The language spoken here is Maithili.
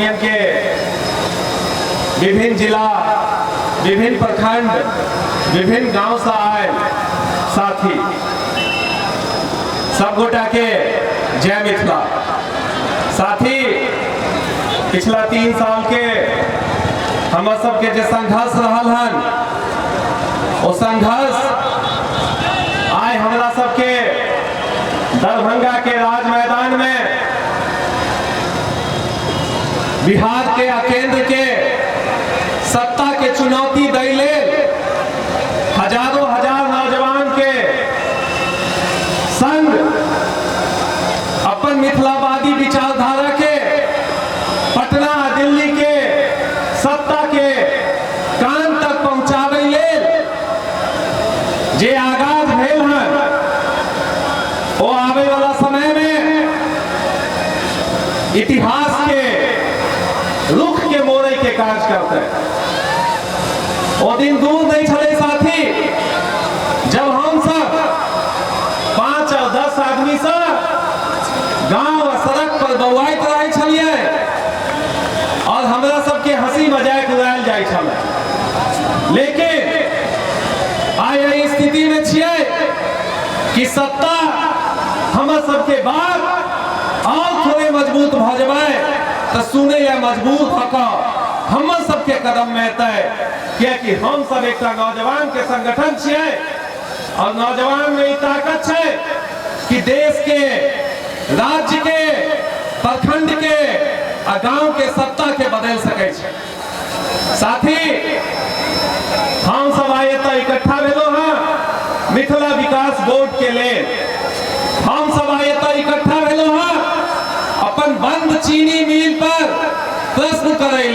के विभिन्न जिला, विभिन्न प्रखंड, विभिन्न गांव से आए साथी सब गोटा के जय मिथिला। साथी, पिछला 3 साल के हमर सबके जे संघर्ष रहल हन, ओ संघर्ष आइ हमरा सबके दरभंगा के राज मैदान में बिहार के आ केंद्र के सत्ता के चुनौती दै लेल हजारों हजार नौजवान के संग अपन मिथिलावादी विचारधारा के पटना आ दिल्ली के सत्ता के कान तक पहुंचाबै लेल जे आगाज भेल हन, ओ आबै वाला समय में इतिहास के रुख के मोड़े के काज करते। ओ दिन दूर नहीं छले साथी, जब हम सब 5 और 10 आदमी से गांव और सड़क पर बौआइत रहे छलिए और हमरा सबके हंसी मजाक उड़ायल जाइ छलै। लेकिन आइ एहि स्थिति में छियै कि सत्ता हमर सबके बात और थोड़े मजबूत भऽ जेबै तऽ सुनै लए मजबूर भऽ कऽ हमर सबके कदम में एतै, कियाकि हम सब एकटा नौजवान के संगठन छियै और नौजवान में ई ताकत छै कि देश के, राज्य के, प्रखंड के आ गांव के सत्ता के बदलि सकै छै। साथी, हम सब आइ एतऽ इकट्ठा भेलहुँ हँ मिथिला विकास बोर्ड के लेल। हम सब आइ एतऽ इकट्ठा भेलहुँ हँ अपन बंद चीनी मिल पर प्रश्न करै